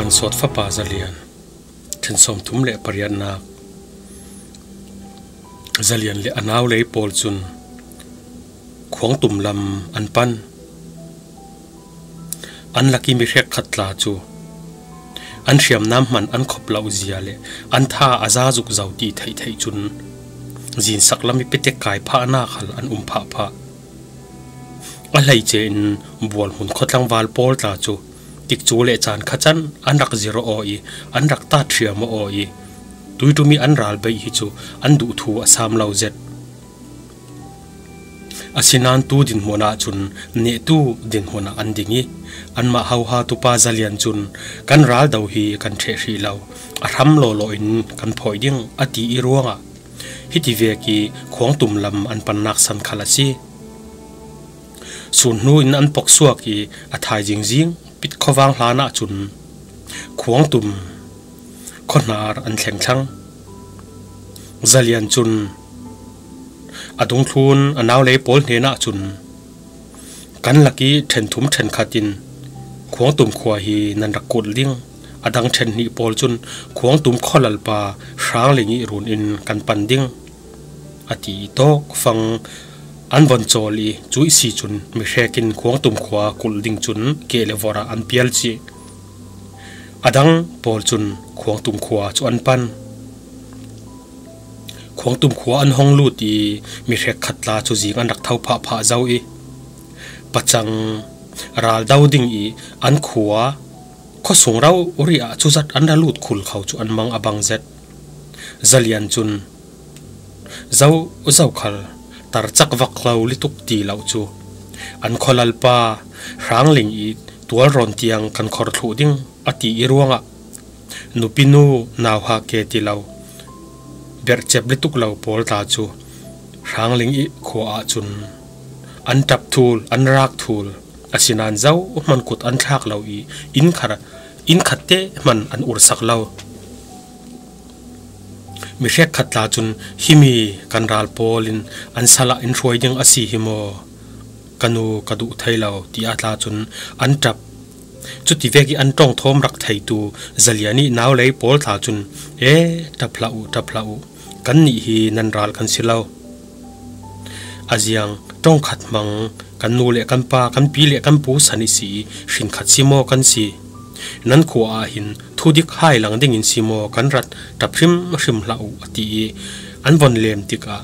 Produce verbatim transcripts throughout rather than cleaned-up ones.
An sawt fapa Zalian. Ṭhen sawmthum le pariatnak. Zalian le a naulei pawl cun Khuangtum lam an pan. An lak i mi hrekkhat tla cu an hriamnam hman an khop lo zia le an tha a za zuk zo ti theih theih cun zinsak lam i petek kai phahnak hal an um phah phah. A hleice in bual hmun khuatlangval pawl tla cu tikcu le caan kha can an rak zir aw i an rak tat hriam aw i tuiṭum i an ral beih hi cu an duh thu a sam lo zet. Asinain tu dinhmun ah cun nehtu dinhmun ah an ding i anmah hoha tupa Zalian cun kan ral do hi kan ṭheh hrih lo, a hram lawlaw in kan phawi ding a ti i ruangah hiti vek i Khuangtum lam an pannak san khal a si. Sun hnu in an pok suak i a thai zingzing pit khuavang hlan ah cun Khuangtum khuahnar an thleng thlang. Zalian cun a dungthlun a naulei pawl hnenah cun kan lak i ṭhen thum ṭhen khat in Khuangtum khua hi nan rak kulh ding. A dang ṭhen hnih pawl cun Khuangtum khualalpa Hrangling i run in kan pan ding a ti i tawk fang an von cawl i cuih si cun mi hrek in Khuangtum khua kulh ding cun keh le vorh ah an pial cih. A dang pawl cun Khuangtum khua cu an pan. Khuangtum khua an hong lut i mi hrekkhat tla cu zing an rak tho phah phah zo i pacang ral do ding i an khua khuasung rori ah cuzat an ra lut khul kho cu an mang a bang zet. Zalian cun zo zo khal tar cak vak lo lutuk ti lo cu an khualalpa Hrangling i tualrawn tiang kan khor thluh ding a ti i ruangah nupinu nauha ke ti lo berhcep lutuk lo pawl tla cu Hrangling i khua ah cun an ṭap thul, an rak thul, asinain zo hman kut an thlak lo i inn khar, inn khat te hman an ursak lo. Mi hrekkhat tla cun himi kan ral pawl in an sal ah in hruai ding a si hi maw? Ka nu ka duh thei lo, tiah tla cun an ṭap. Cuti vek i an ṭawngthawm rak theitu Zalian i naulei pawl tla cun, "E, ṭap hlah uh, ṭap hlah uh, kannih hi nan ral kan si lo. A ziang ṭawngkhat hmang kan nu le kan pa, kan pi le kan pu san i si i hrin khat si maw kan si? Nan khua ah hin thudik hai lang dingin si maw kan rat? Ṭap hrimhrim hlah uh," a ti i an von lem tikah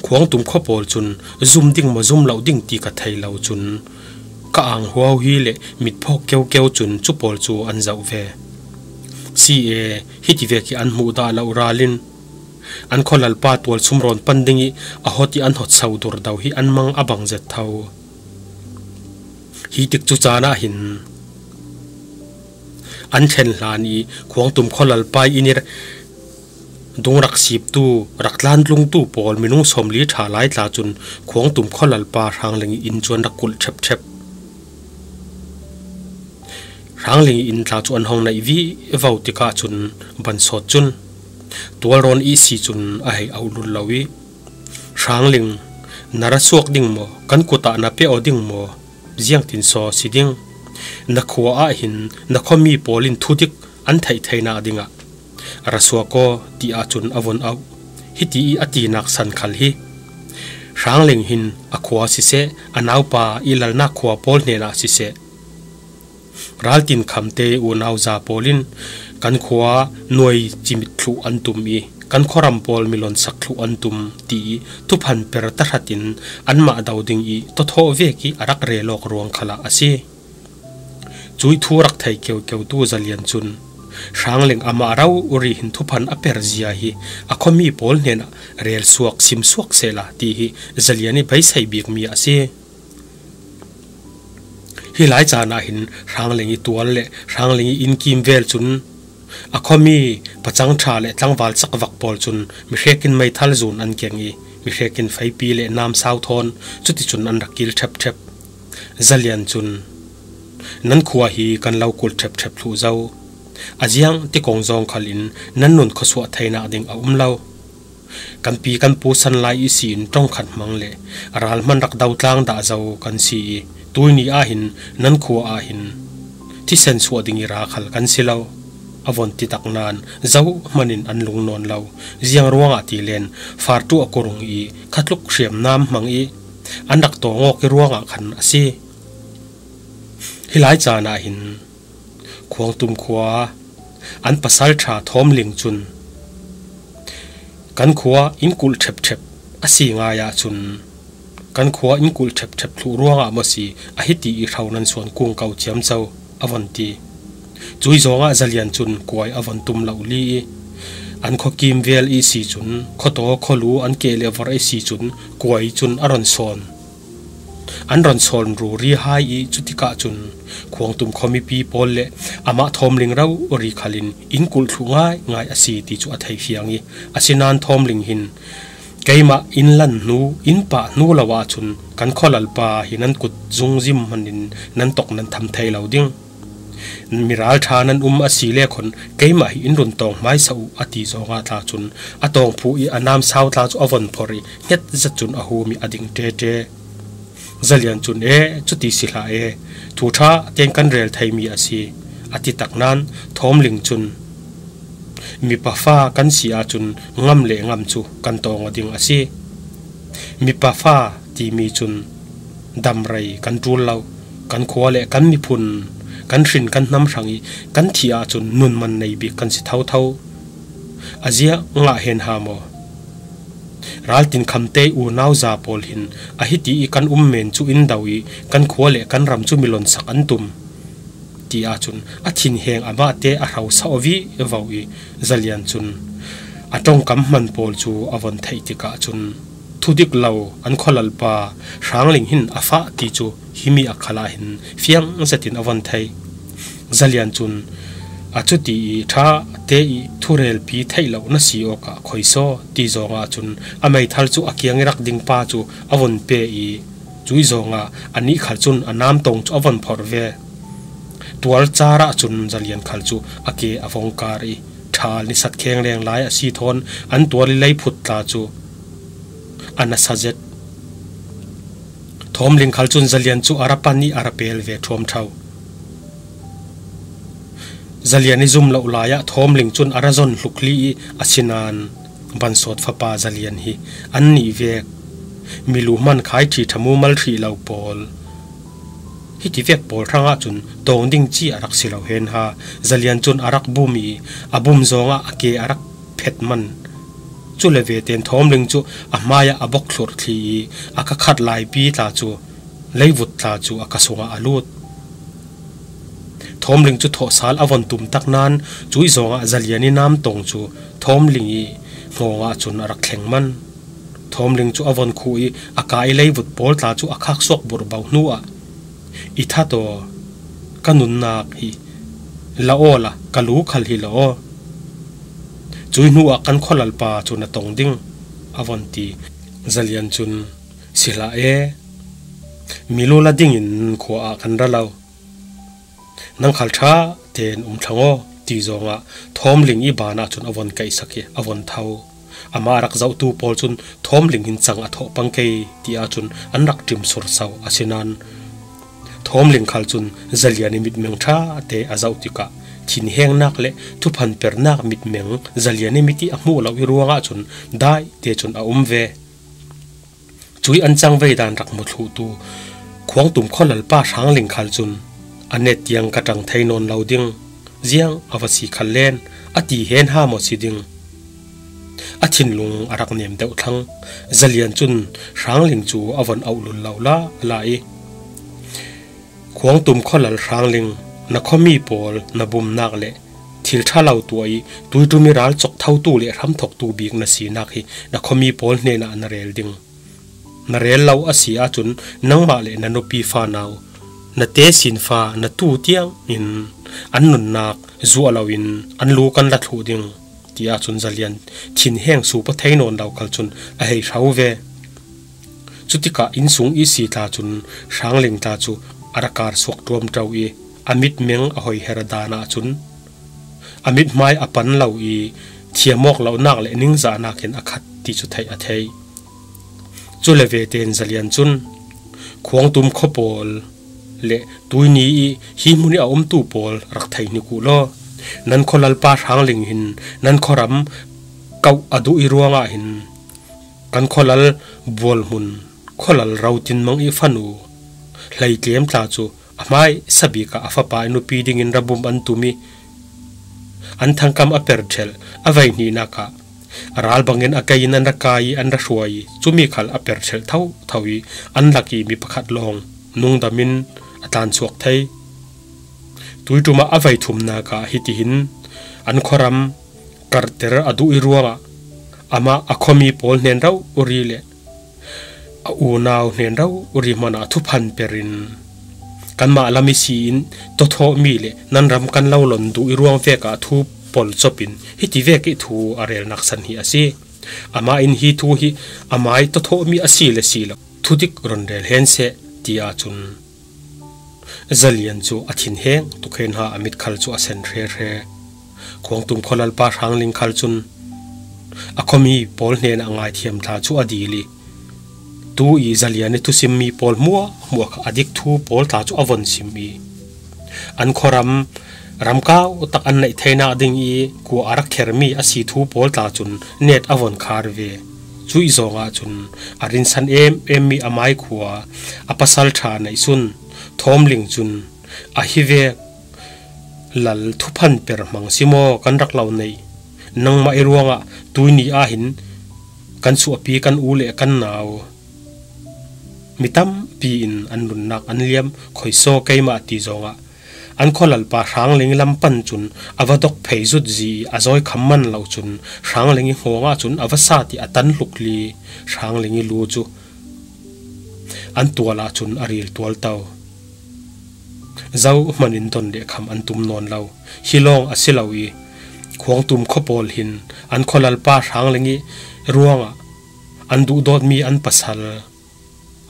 Khuangtum khua pawl cun zum ding maw zum lo ding ti ka thei lo cun ka ang huau hi le mit phawk keukeu cun cu pawl cu an zoh ve. Si e, hiti vek hi an hmuh dah lo ral in an khualalpa tualsum rawn pan ding i a hot i an hot so dur do hi an mang a bang zet tho. Hi tikcu caan ah hin an thlen hlan i Khuangtum khualalpa i inn i dung rak siptu, rak tlantlungtu pawl minung sawmli ṭha lai tla cun Khuangtum khualalpa Hrangling i inn cu an rak kulh ṭhepṭhep. Hrangling i inn tla cu an hong naih vivo tikah cun bansawt cun tualrawn i si cun a hei auh lut lo i, "Hrangling, na ra suak ding maw? Kan kut ah na pe aw ding maw? Ziangtin saw si ding? Na khua ah hin na khuami pawl in thudik an theih theinak dingah ra suak aw," tiah cun a von auh. Hiti i a tinak san khal hi. Hrangling hin a khua siseh, a naupa i lalnak khua pawl hnenah siseh, raltin khamte unau za pawl in kan khua nuai cimit thluh an tum i kan khuaram pawl milonsak thluh an tum ti i thuphan per tahratin anmah do ding i tawthawh vek i a rak rel awk ruang khalah a si. Cuih thu rak thei keukeutu Zalian cun Hrangling amah rori hin thuphan a per zia hi a khuami pawl hnenah rel suak, sim suak sehla ti hi Zalian i beisei bikmi a si. Hi lai caan ah hin Hrangling i tual le Hrangling i inn kim vel cun a khuami pacang ṭha le tlangval cakvak pawl cun mihrek in meithal zun an keng i mihrek in feipi le namsau thawn cuticun an rak kil ṭhepṭhep. Zalian cun, "Nan khua hi kan lo kulh ṭhepṭhep thluh zo. A ziang tikong zawng khal in nan nun khuasuah theinak ding a um lo. Kan pi kan pu san lai ihsi in ṭongkhat hmang le a ral hman rak dotlang dah zo kan si i tuini ah hin nan khua ah hin thisen suah ding i ra khal kan si lo, a von ti tak nan zoh hmanin an lung nawn lo. Ziang ruangah ti len, fartu a kurung i khatluk hriam nam hmang i an rak tawng awk i ruangah khan a si. Hi lai caan ah hin Khuangtum khua an pasal ṭha Thawmling cun, "Kan khua in kulh ṭhepṭhep a si ngai ahcun, kan khua in kulh ṭhepṭhep thluh ruangah maw si a hiti i hro nan suan kung ko ciamco," a von ti. Cui zawngah Zalian cun kuai a von tum lo li i, an khua kim vel i si cun, khuataw khualu an keh le a vorh i si cun, kuai cun a ron sawn. An ron sawn ruri hai i, cutikah cun Khuangtum khuamipi pawl le amah Thawmling rori khalin in kulh thluh ngaingai a si ti cu a thei fiang i, asinain Thawmling hin, "Keimah in lan hnu, in pah hnu lo ahcun kan khualalpa hi nan kut zungzim hmanin nan tawk nan tham thei lo ding. Miralṭha nan um a si le khawn keimah hi in run tawng hmaisa uh," a ti zawngah tla cun a tawngphu i a namsau tla cu a von phorh i hnget zet cun a hum i a ding ṭeṭe. Zalian cun, "E, cuti si hlah e, thu ṭha tein kan rel theimi a si," a ti tak nan Thawmling cun, "Mipa fa kan si ahcun ngam le ngam cu kan tawng aw ding a si. Mipa fa timi cun damrei kan ṭul lo, kan khua le kan miphun, kan hrin kan hnam hrang i kan thih ahcun nunman nei bik kan si thotho. A ziah ngah hen ha maw? Raltin khamte unau za pawl hin a hiti i kan um men cu in do i kan khua le kan ram cu milonsak an tum," ti ahcun a thinheng amahte a hrosa aw vivo i Zalian cun a ṭongkam hman pawl cu a von theih tikah cun, thudik lo an khualalpa Hrangling hin a fah ti cu himi a khal ah hin fiang zetin a von thei. Zalian cun, "A cuti i ṭha te i thurelpi theih lo na si awkah khoisaw," ti zawngah cun a meithal cu a kiang i rak ding pa cu a von pe i, cui zawngah anih khal cun a namtawng cu a von phorh ve. Tual car ah cun Zalian khal cu a ke a vong kar i, ṭhal ni sat kheng leng lai a si thawn an tual i leiphut tla cu a nasa zet. Thawmling khal cun Zalian cu a ra pan i a ra pel ve ṭhuamṭho. Zalian i zum loh lai ah Thawmling cun a ra zon hluk li i, asinain Bansawt fapa Zalian hi an nih vek milu hman khai ṭhi ṭha mumal hrih lo pawl, hiti vek pawl hrangah cun tawng ding ci a rak si lo hen ha. Zalian cun a rak bum i a bum zawngah a ke a rak phet man. Cule veten Thawmling cu a hmaiah a bok thlurh thli i a ka khat laipi tla cu leivut tla cu a ka sungah a lut. Thawmling cu thawhsal a von tum tak nan cui zawngah Zalian i namtawng cu Thawmling i hngawng ah cun a rak thleng man. Thawmling cu a von khuh i a ka i leivut pawl tla cu a khaksuak burhbo hnuah, "I that aw, ka nunnak hi la aw la, ka lu khal hi la aw. Cui hnuah kan khualalpa cu na tong ding," a von ti. Zalian cun, "Si hlah e, milu la dingin khua ah kan ra lo. Nang khal ṭha tein um thlang aw," ti zawngah Thawmling i ban ah cun a von kaihsak i a von tho. Amah rak zohtu pawl cun Thawmling hin cang a thawh pang kei ti ahcun an rak ṭim surso. Asinain Thawmling khal cun Zalian i mitmeng ṭha te a zoh tikah thinhengnak le thuphanpernak mitmeng Zalian i mit i a hmuh lo i ruangah cun dai te cun a um ve. Cui an cangvei dan rak hmu thluhtu Khuangtum khualalpa Hrangling khal cun, "A net tiang ka ṭang thei nawn lo ding, ziang a va si khal len, a ti hen ha maw si ding?" A thinlung a rak nem deuh thlang. Zalian cun Hrangling cu a von auh lul lo la la i, "Khuangtum khualal Hrangling, na khuami pawl na bumnak le thil ṭha lo tuah i tuiṭum i ral cawk thotu le hramthawktu bik na sinak hi na khuami pawl hnenah na rel ding. Na rel lo a si ahcun nangmah le na nupi fanau, na tesin fa, na tu tiang in an nunnak zuah loin an lu kan la thluh ding," ti ahcun Zalian thinheng supa thei nawn lo khal cun a hei hro ve. Cutikah innsung i si tla cun Hrangling tla cu a ra kar suak ṭuamṭo i a mitmeng a hoiher dan ahcun a mithmai a pan lo i thiam awk lonak le ningzahnak in a khat ti cu theih a thei. Cule veten Zalian cun Khuangtum khua pawl le tuini i hi hmun i a umtu pawl rak thei hnik uh law. Nan khualalpa Hrangling hin nan khuaram kauh a duh i ruangah hin kan khualal bual hmun khualal rotin mang i fanu Hleitlem tla cu a hmaisa bik ah a fapa i nupi dingin rabum an tum i an thangkam a per ṭhelh. A vei hnihnak ah a ral bangin a kei in an ra kai i an ra hruai i cumi khal a per ṭhelh thotho i an lak i mi pakhat lawng nungdam in a tlanchuak thei. Tuiṭum ah a vei thumnak ah hitihin an khuaram karhter a duh i ruangah amah a khuami pawl hnen rori le a unau hnen rori hmanah thuphan perin kanmah lam i si in tawthawhmi le nan ram kan lo lon duh i ruang vekah thu pawl copin hiti vek i thu a relnak san hi a si. Amah in hi thu hi amai tawthawhmi a si le si lo thudik ron rel hen seh, ti ahcun Zalian cu a thinheng tuk hen ha a mit khal cu a sen hrehre. Khuangtum khualalpa Hrangling khal cun a khuami pawl hnenah ngaithiam tla cu a dil i tu i Zalian i thusimmi pawl hmuahhmuah kha a dik thu pawl tla cu a von sim i an khuaram ramkau tak an neih theinak ding i kua a rak khermi a si thu pawl tla cun net a von khar ve. Cuih zawngah cun a rinsan em em mi a mai khua a pasal ṭha neihsun Thawmling cun a hi vek lal thuphan per hmang si maw kan rak lo nei. Nangmah i ruangah tuini ah hin kan suahpi kan u le kan nau mi tampi in an nunnak an liam khoisaw keimah ti zawngah an khualalpa Hrangling lam pan cun a va dok phei zutzi i a zawi kham man lo cun Hrangling i hngawng ah cun a va sat i a tan hlukli Hrangling i lu cu an tual ah cun a ril tual to. Zohman in don le kham an tum nawn lo. Hi lawng a si lo i Khuangtum khua pawl hin an khualalpa Hrangling i ruangah an duhdawtmi an pasal,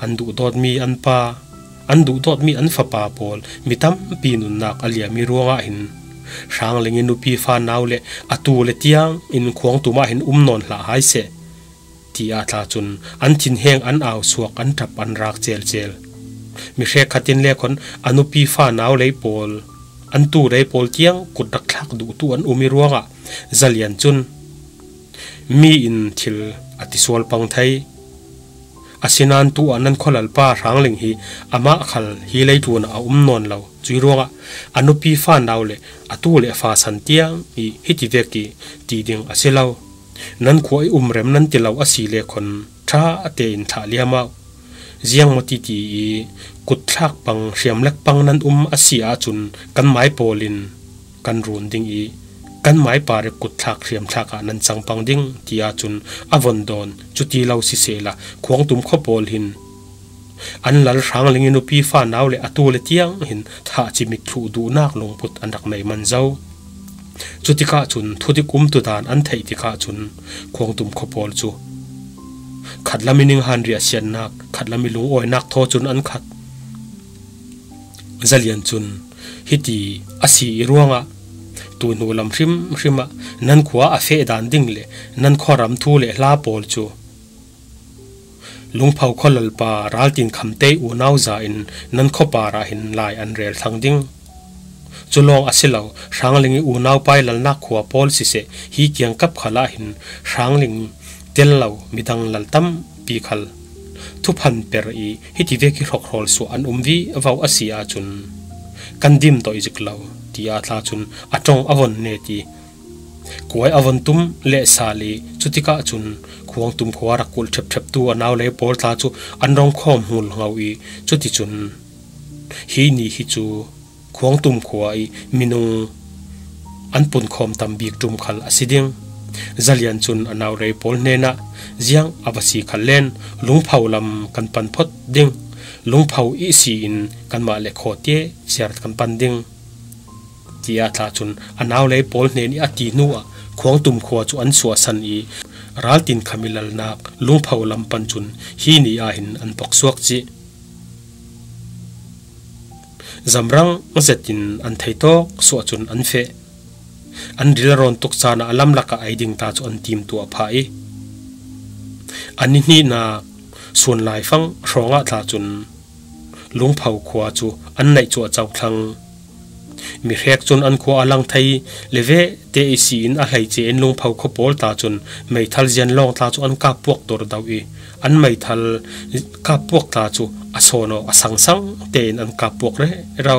an duhdawtmi an pa, an duhdawtmi an fapa pawl mi tampi nunnak a liam i ruangah hin Hrangling i nupi fanau le a tu le tiang in Khuangtum ah hin um nawn hlah hai seh, ti ah tla cun an thinheng an au suak an ṭap an rak celcel. Mi hrekkhat in le khon a nupi fanau lei pawl, an tu lei pawl tiang kut rak thlak duhtu an um i ruangah Zalian cun mi in thil a ti sual pang thei. Asinain tu ah nan khualalpa Hrangling hi amah khal hi leitlun ah a um nawn lo. Cuih ruangah a nupi fanau le a tu le fa san tiang i hiti vek i ti ding a si lo. Nan khua i um rem nan ti lo a si le khon ṭha tein thlah liam uh. Ziangmaw titi i kutthlak pang hriamlek pang nan um a si ahcun kan mai pawl in kan run ding i kan mai par i kutthlak hriamthlak ah nan cang pang ding ti ahcun a von dawn. Cuti lo sisehla Khuangtum khua pawl hin an lal Hrangling i nupi fanau le a tu le tiang hin thah cimit thluh duhnak lungput an rak nei man zo. Cutikah cun thudik umtu dan an theih tikah cun Khuangtum khua pawl cu khatlam i ninghan riahsiatnak, khatlam i lungawinak thaw cun an khat. Zalian cun hiti a si i ruangah tuihnu lam hrimhrim ah nan khua a feh dan ding le nan khuaram thu le hla pawl cu Lungpho khualalpa Raltin Khamte unau za in nan khuapar ah hin lai an rel thlang ding. Cu lawng a si lo, Hrangling i unau pailalnak khua pawl siseh, hi kiangkap khal ah hin Hrangling tel lo midang lal tampi khal thuphan per i hiti vek i hrokhrawl suah an um vivo a si ahcun kan dim toih zik lo, tiah tla cun a ṭong a von net i kuai a von tum lehsal i cutikah cun Khuangtum khua rak kulh ṭhepṭheptu a naulei pawl tla cu an rong khawm hngulhngo i cuticun hi ni hi cu Khuangtum khua i minung an punkhawm tam bik ṭum khal a si ding. Zalian cun a naulei pawl hnenah ziang a va si khal len Lungpho lam kan pan phot ding. Lungpho ihsi in kanmah le khaw tiar kan pan ding. Tiah tla cun a naulei pawl hnen i a ti hnu ah Khuangtum khua cu an suahsan i Raltin Kham i lalnak Lungpho lam pan cun hi ni ah hin an pok suak cih. Zamrang zetin an theitawk suah cun an feh. An ril a rawn tuk caan ah a lamlak ah ei ding ta cu an tim tuah phah i an i hnihnak sun laifang hrawngah tla cun Lungpho khua cu an naih cuahco thlang. Mihrek cun an khua a lang thei le ve te ihsi in a hleice in Lungpho khua pawl tla cun meithal zian lawng tla cu an kap puak dor do i an meithal kap puak tla cu a sawn aw a sangsang tein an kap puak rero.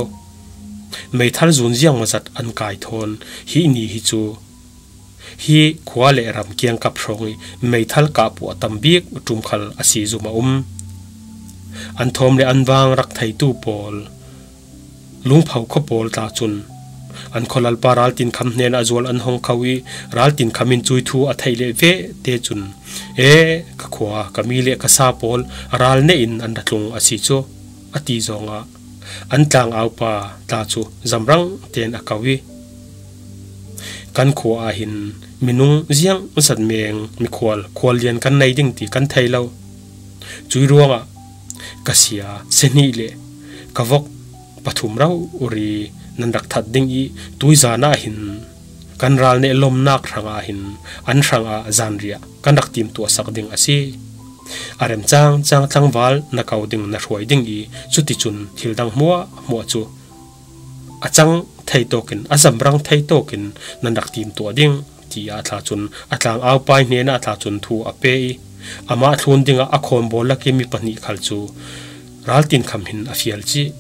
Meithal zun ziang maw zat an kai thawn. Hi ni hi cu hi khua le ram kiangkap hrawng i meithal kap puah tam bik ṭum khal a si zum a um. An thawm le an vang rak theitu pawl, Lungpho khua pawl tla cun an khualalpa Raltinkham hnenah zual an hong kho i Raltinkham in cui thu a theih leh ve te cun, "E, ka khua, ka mi le ka sa pawl ral neh in an ra tlung a si cu," a ti zongah an tlangaupa tla cu zamrang tein a ko i, "Kan khua ah hin minung ziang zat meng mikhual khual lian kan nei ding ti kan thei lo. Cui ruangah ka sia sehnih le ka vok pathum rori nan rak that ding i tuizan ah hin kan ral neh lomnak hrangah hin an hrangah zanriah kan rak timtuahsak ding a si. A remcang cang tlangval na ko ding na hruai ding i cuticun thil dang hmuahhmuah cu a cang thei tawkin a zamrang thei tawkin nan rak timtuah ding," tiah tla cun a tlangaupa hnenah tla cun thu a pe i amah thlun dingah a khawnbawl lak i mi pahnih khal cu Raltinkham hin a fial cih.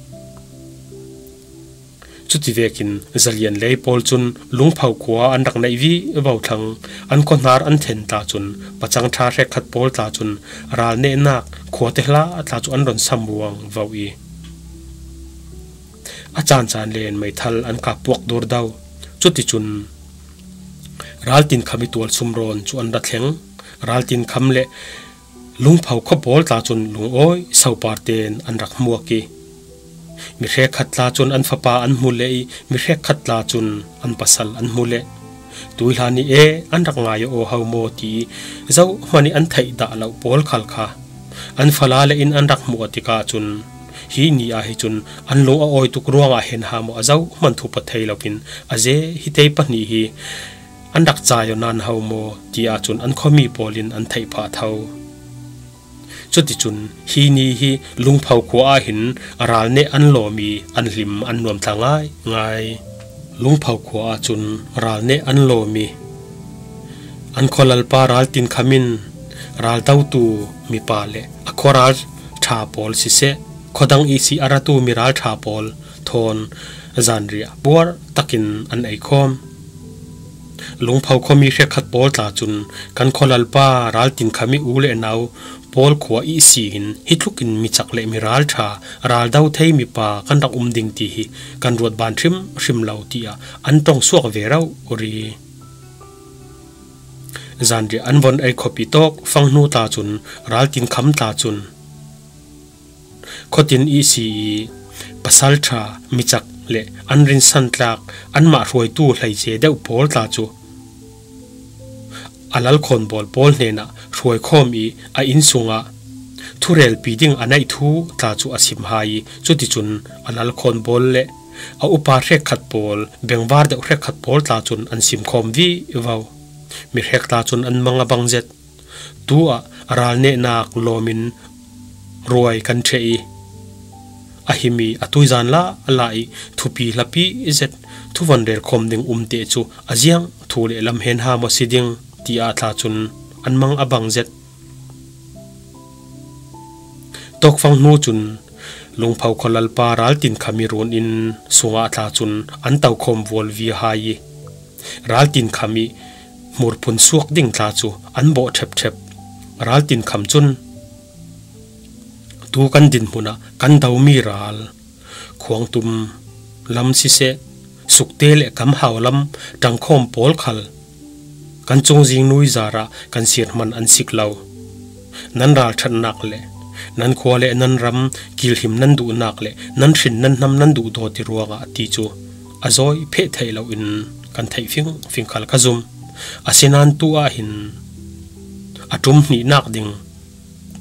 Cuti vekin zalian lei pawl cun Lungpho khua an rak naih vivo thlang. An khuahnar an then tla cun pacang ṭha hrekkhat pawl tla cun ral nehnak khuate hla tla cu an ron sambuang vo i a caan caan len meithal an kap puak dor do. Cuticun Raltinkham i tualsum rawn cu an ra thleng. Raltinkham le Lungpho khua pawl tla cun lungawi sopar tein an rak hmuak i mi hrekkhat tla cun an fapa an hmu leh i mi hrekkhat tla cun an pasal an hmu leh, "Tuihlan i e an rak ngai aw ho maw?" ti zohman i an theih dah lo pawl khal kha an fala le in an rak hmuh a tikah cun, hi ni ah hi cun an lung a awi tuk ruangah hen ha maw a zohman thup a thei loin a ze hi tei pahnih hi an rak cai aw nan ho maw tiah cun an khuami pawl in an theih phah tho. Cuticun hi ni hi Lungpho khua ah hin ral neh an lawm i an hlim an nuam tla ngaingai. Lungpho khua ah cun ral neh an lawm i an khualalpa Raltinkham in raldotu mipa le a khuaral ṭha pawl siseh, khuadang ihsi a ratu mi ralṭha pawl thawn zanriah buar takin an ei khawm. Lungpho khuami hrekkhat pawl tla cun kan khualalpa Raltinkham i u le nau pawl khua ihsi in hi tlukin mi cak le mi ralṭha, raldo thei mipa kan rak um ding ti hi kan ruat ban hrimhrim lo tiah an ṭong suak ve rori. Zanriah an von ei khawp i tawk fang hnu tla cun Raltinkham tla cun khuatin ihsi i pasalṭha, mi cak le an rinsan tlak anmah hruaitu hleice deuh pawl tla cu a lal khawnbawl pawl hnenah hruaikhawm i a inn sungah thurelpi ding a neih thu tla cu a sim hai i cuticun a lal khawnbawl le a upa hrekkhat pawl, bengvar deuh hrekkhat pawl tla cun an simkhawm vivo. Mi hrek tla cun an mang a bang zet. Tu ah ral nehnak lawmin ruai kan ṭheh i a him i a tuizan la a la i thupi hlapi zet, thuvon relkhawm ding um te cu a ziang thu le lam hen ha maw si ding tiah tla cun an mang a bang zet. Tawkfang hnu cun Lungpho khualalpa Raltinkham i run in sungah tla cun an tokhawm vual viahai i Raltinkham i hmurphun suak ding tla cu an bawh ṭhepṭhep. Raltinkham cun tu kan dinhmun ah kan domi ral, khuangtum lam siseh, sukte le kamhau lam ṭangkhawm pawl khal kan cungzing nuizar ah kan sir hman an sik lo. Nan ralṭhatnak le nan khua le nan ram kilhim nan duhnak le nan hrin nan hnam nan duhdaw ti ruangah ti cu a zawi pheh theih loin kan theih fingfing khal ka zum. Asinain tu ah hin a ṭum hnihnak ding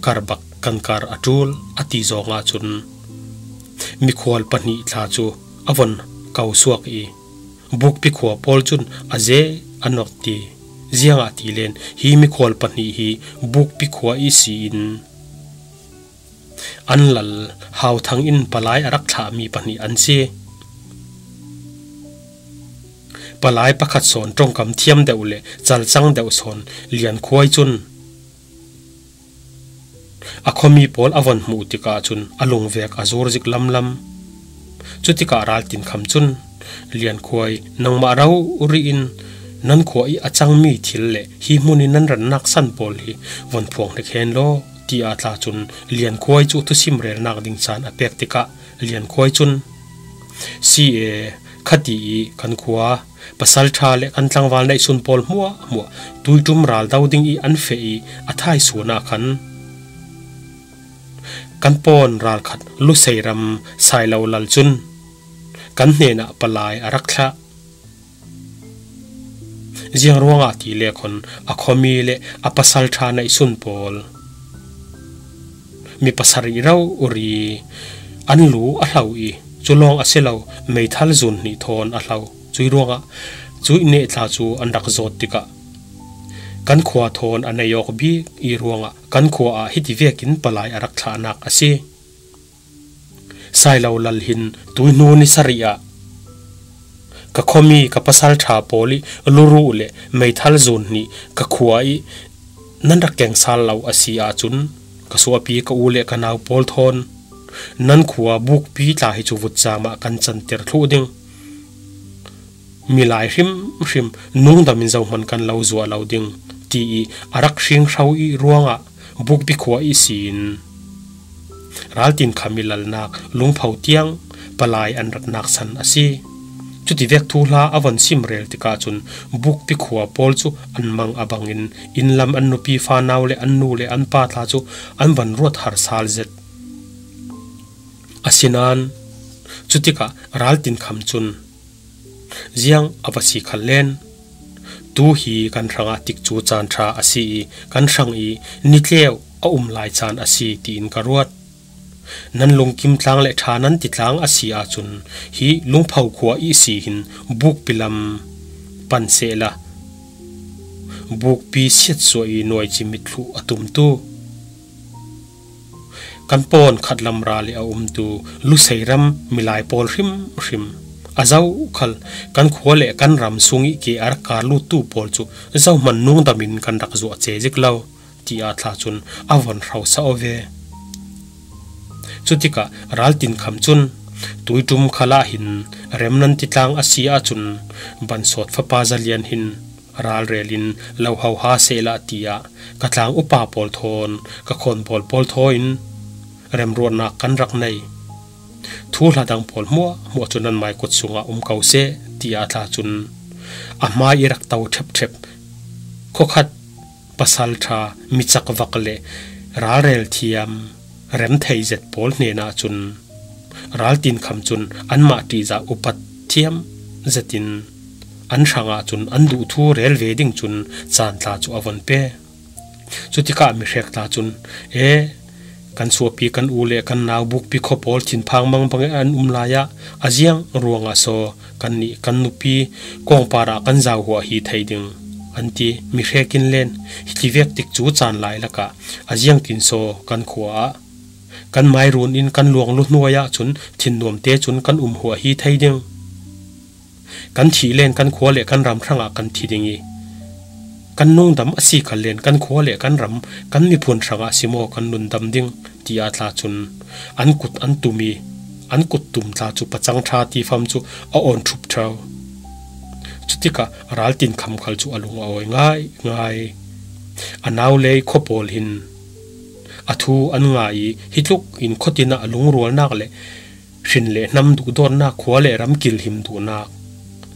kar bak kan kar a ṭul a ti zongah cun mikhual pahnih tla cu a von ko suak i bukpi khua pawl cun a ze a nor ti. Ziangah ti len hi mikhual pahnih hi bukpi khua ihsi in an lal Hauthang in palai a rak thlah mi pahnih an si. Palai pakhat sawn ṭongkam thiam deuh le calcang deuh sawn Lian Khuai cun a khuami pawl a von hmuh tikah cun a lungvek a zur zik lamlam. Cutikah Ral Tin Kham cun, "Lian Khuai, nangmah rori in nan khua ih a cangmi thil le hi hmun ih nan rannak san pawl hi von phuang hnik hen law," tiah tla cun Lian Khuai cu thusim relnak ding caan a pek tikah Lian Khuai cun, "Si e, khati ih kan khua pasalṭha le kan tlangval neihsun pawl hmuahhmuah tuiṭum ral do ding ih an feh ih a thaisun ah khan kan pawn ralkhat Lusei ram Sailo Lal cun kan hnenah palai a rak thlah. Ziang ruangah ti le khawn a khuami le a pasalṭha neihsun pawl mi pasarih rori an lu a hlo ih, cu lawng a si lo, meithal zun hnih thawn a hlo. Cuih ruangah cuih neh tla cu an rak zawt tikah kan khua thawn a nei awk bik ih ruangah kan khua ah hiti vekin palai a rak thlahnak a si. Sailo Lal hin tuihnu ni sarih ah ka khuami ka pasalṭha pawl ih luruh le meithal zun hnih ka khua ih nan rak keng sal lo a si ahcun, ka suahpi ka u le ka nau pawl thawn nan khua bukpi tla hi cu vutcam ah kan canter thluh ding. Milai hrimhrim nungdam in zohman kan lo zuah lo ding," ti ih a rak hringhro ih ruangah bukpi khua ihsin Ral Tin Kham ih lalnak Lungpho tiang palai an ratnak san a si. Cutivek thuhla a von sim rel tikah cun bukpi khua pawl cu an mang a bangin innlam an nupi fanau le an nu le an pa tla cu an von ruat har sal zet. Asinain cutikah Ral Tin Kham cun, "Ziang a va si khal len, tu hi kan hrangah tikcu caan ṭha a si ih kan hrang ih nitleu a um lai caan a si, tiin ka ruat. Nan lungkim tlang le ṭha nan ti tlang a si ahcun hi Lungpho khua ihsi hin bukpi lam pan sehla, bukpi siatsuah ih nuaici mitthluh a tumtu kan pawn khatlam ral ih a umtu Lusei ram milai pawl hrimhrim, a zoh khal kan khua le kan ram sung ih ke a rak kar luttu pawl cu zohman nungdam in kan rak zuah ce zik lo," tiah tla cun a von hrosa aw ve. Cutikah Ral Tin Kham cun, "Tuiṭum khal ah hin rem nan ti tlang a si ahcun Bansawt fapa Zalian hin ralrel in lo hoha sehla," tiah ka tlang upa pawl thawn ka khawnbawl pawl thaw in remruatnak kan rak nei. "Thuhla dang pawl hmuahhmuah cu nan maikut sungah um ko seh," tiah tla cun a hmai ih rak to ṭhepṭhep khuakhat pasalṭha, micak vak le ralrel thiam rem thei zet pawl hnenah cun Ral Tin Kham cun anmah ṭihzah upat thiam zetin an hrangah cun an duh thu rel ve ding cun caan tla cu a von pe. Cutikah mihrek tla cun, "E, kan suahpi kan u le kan nau bukpi khua pawl thinphang mangbang ih an um lai ah a ziang ruangah saw kannih kan nupi kawngpar ah kan zauhuah hi thei ding?" an ti. Mihrek in len, "Hiti vek tikcu caan lai lakah a ziangtin saw kan khua ah kan mairun in kan luanglu hnuai ah cun thinnuamte cun kan umhuah hi thei ding? Kan thih len kan khua le kan ram hrangah kan thi ding ih kan nungdam a si khal len kan khua le kan ram, kan miphun hrangah si maw kan nundam ding?" tiah tla cun an kut an tum ih an kut tum tla cu pacang ṭha tifam cu a awn ṭhup ṭheu. Cutikah Ral Tin Kham khal cu a lung a awi ngaingai. A nau lei khua pawl hin a thu an ngai ih hi tluk in khuatin ah lungrualnak le hrin le hnam duhdawtnak, khua le ram kilhim duhnak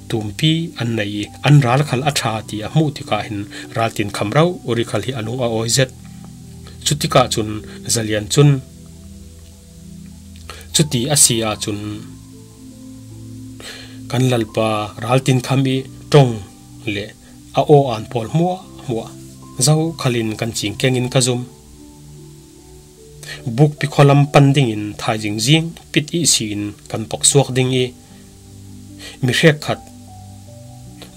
tumpi an nei ih an ral khal a ṭha ti a hmuh tikah hin Ral Tin Kham rori khal hi a lung a awi zet. Cutikah cun Zalian cun, "Cuti a si ahcun kan lalpa Ral Tin Kham ih ṭong le a aw an pawl hmuahhmuah zoh khal in kan cingkeng in ka zum. Bukpi khualam pan dingin thaizing zing pit ihsi in kan poksuak ding ih mihrek khat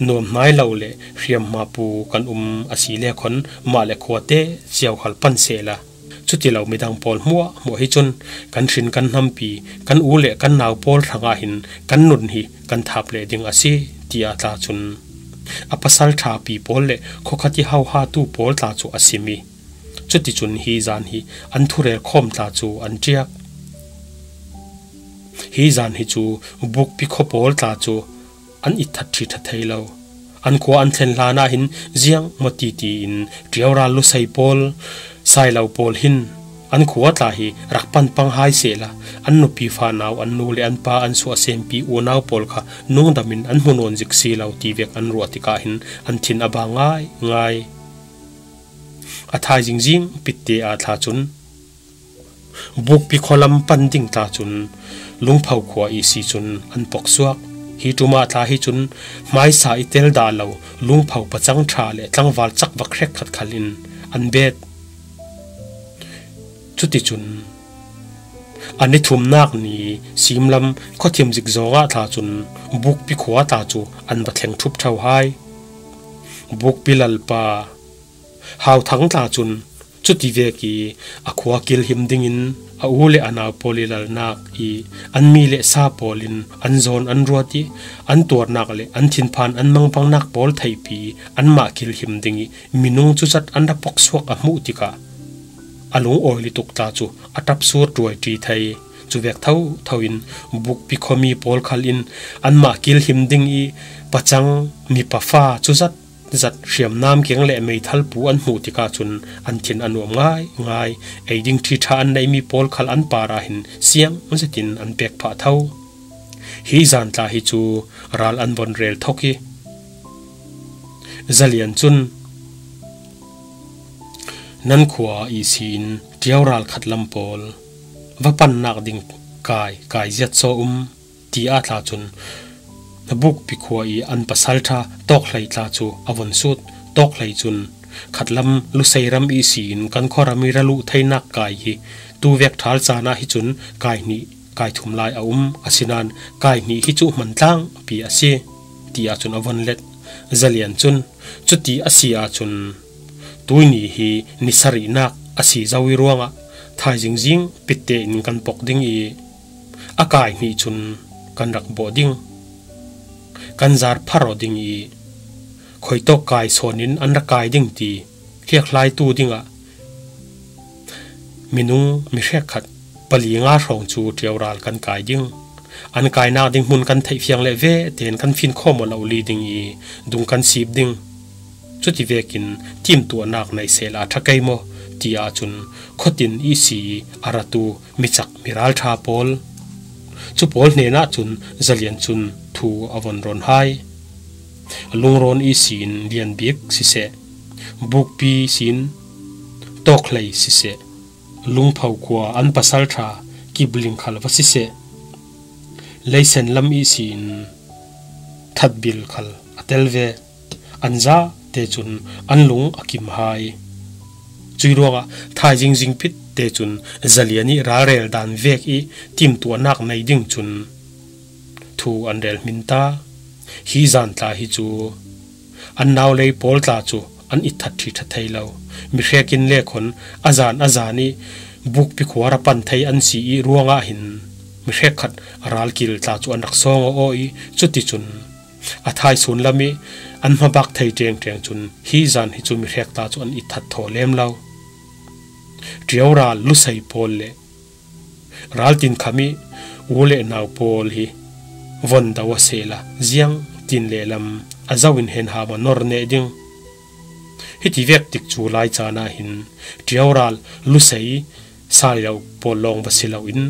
nuam hnai lo le hriamhma pu kan um a si le khawn mah le khuate cio khal pan sehla, Cuti lo midang pawl hmuahhmuah hi cun kan hrin kan hnampi, kan u le kan nau pawl hrangah hin kan nun hi kan thap leh ding a si, tiah tla cun a pasal ṭhapi pawl le khuakhat ih hauhatu pawl tla cu a sim ih, cuticun hi zan hi an thurel khawm tla cu an ṭiak. Hi zan hi cu bukpi khua pawl tla cu an itthat ṭhiṭha thei lo. An khua an thlen hlanah hin ziang maw titi in ṭiaural lusei pawl, sailo pawl hin an khua tla hi rak pan pang hai sehla, an nupi fanau, an nu le an pa, an suahsempi unau pawl kha nungdam in an hmu nawn zik si lo ti vek an ruah tikah hin an thin a bang ngaingai. A thaizing zing pitte ah tla cun bukpi khualam pan ding tla cun Lungpho khua ihsi cun an poksuak. Hi ṭum ah tla hi cun hmaisa ih tel dah lo Lungpho pacang ṭha le tlangval cakvak hrekkhat khal in an bet. Cuticun a ni thumnak ni simlam khuathim zik zawngah tla cun bukpi khua tla cu an va thleng ṭhup ṭho hai. Bukpi lalpa Hauthang tla cun cuti vek ih a khua kilhim dingin a u le a nau pawl ih lalnak ih an mi le sa pawl in an zawn an ruat ih an tuarnak le an thinphan an mangbangnak pawl theihpi anmah kilhim ding ih minung cuzat an ra poksuak a hmuh tikah a lungawi lutuk tla cu a ṭap sur ṭuaiṭi thei. Cuvek thotho in bukpi khuami pawl khal in anmah kilhim ding ih pacang mipa fa cuzat zat hriamnam keng le meithal pu an hmuh tikah cun an thin a nuam ngaingai. Ei ding ṭhiṭha an neihmi pawl khal an parah hin siang zetin an pek phah tho. Hi zan tla hi cu ral an von rel thok ih Zalian cun, "Nan khua ihsi in ṭiaural khatlam pawl va pannak ding kai, kai ziat saw um," tiah tla cun bukpi khua ih an pasalṭha Tawkhlei tla cu a von sut. Tawkhlei cun, "Khatlam Lusei ram ihsi in kan khuaram ih ra luh theinak kai hi tuvek ṭhal caan ah hi cun kai hnih, kai thum lai a um, asinain kai hnih hi cu hmantlang pi a si," tiah cun a von let. Zalian cun, "Cuti a si ahcun tuihni hi ni sarihnak a si zo ih ruangah thaizing zing pitte in kan pok ding ih a kai hnih cun kan rak bawh ding, kan zar phar aw ding ih khuitawk kai sawn in an ra kai ding ti hliakhlaitu dingah minung mi hrekkhat pali nga hrawng cu ṭiaural kan kai ding. An kainak ding hmun kan theih fiang le ve tein kan finkhawm aw lo li ding ih dung kan sip ding. Cuti vekin timtuahnak nei sehla ṭha kei maw?" tiah cun khuatin ihsi a ratu micak miralṭha pawl, cu pawl hnenah cun Zalian cun thu a von rawn hai. Lungrawn ihsi in Lianbik siseh, Bukpi sin Tawkhlei siseh, Lungpho khua an pasalṭha Kipling khal va siseh, Leisen lam ihsi in Thatbil khal a tel ve. An zate cun an lung a kim hai. Cuih ruangah thaizing zing pitte cun Zalian ih ralrel dan vek ih timtuahnak nei ding cun thu an rel hmin ta. Hi zan tla hi cu an naulei pawl tla cu an itthat ṭhiṭha thei lo. Mihrek in le khawn a zan a zan ih bukpi khua ra pan thei an si ih ruangah hin mihrek khat ralkil tla cu an rak sawng aw aw ih cuticun a thaisun lam ih an hmabak thei ṭengṭeng cun hi zan hi cu mihrek tla cu an itthat thaw lem lo. Ṭiaural Lusei pawl le raltinkham ih u le nau pawl hi von do a sehla ziang tin lehlam a zo in hen hama nor neh ding. Hiti vek tik cu lai caan ah hin ṭiaural Lusei sailo pawl lawng va si loin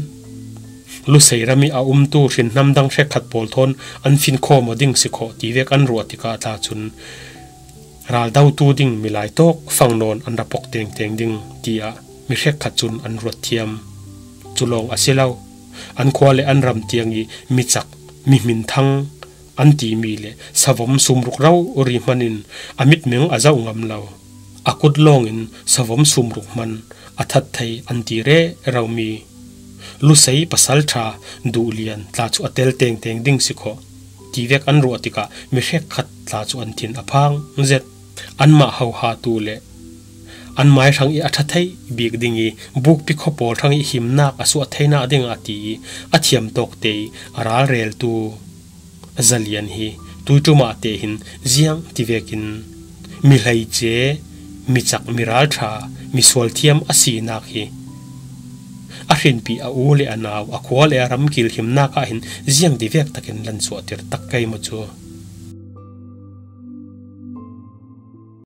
Lusei ram ih a umtu hrinhnam dang hrekkhat pawl thawn an finkhawm aw ding si khawh ti vek an ruah tikah tla cun raldotu ding milai tawk fang nawn an ra pok tengteng ding, tiah mi hrekkhat cun an ruat thiam. Cu lawng a si lo, an khua le an ram tiang ih micak, mihminthang an timi le savom sumruk rori hman in a mitmeng a zoh ngam lo, a kut lawngin savom sumruk hman a that thei an ti reromi Lusei pasalṭha duhlian tla cu a tel tengteng ding si khawh ti vek an ruah tikah mi hrekkhat tla cu an thin a phang zet. Anmah hohatu le An mai hrang i a ṭha thei bik ding i bukpi khaw pawl hrang i himnak a suah theinak ding a ti i a thiam tawk te i a ralreltu Zalian hi tuiṭum ah te hin ziang ti vekin mi hleice, mi cak, mi ralṭha, mi sual thiam a sinak hi a hrinpi a u le a nau, a khua le a ram kil himnak ah hin ziang ti vek takin lansuahtir tak kei maw cu.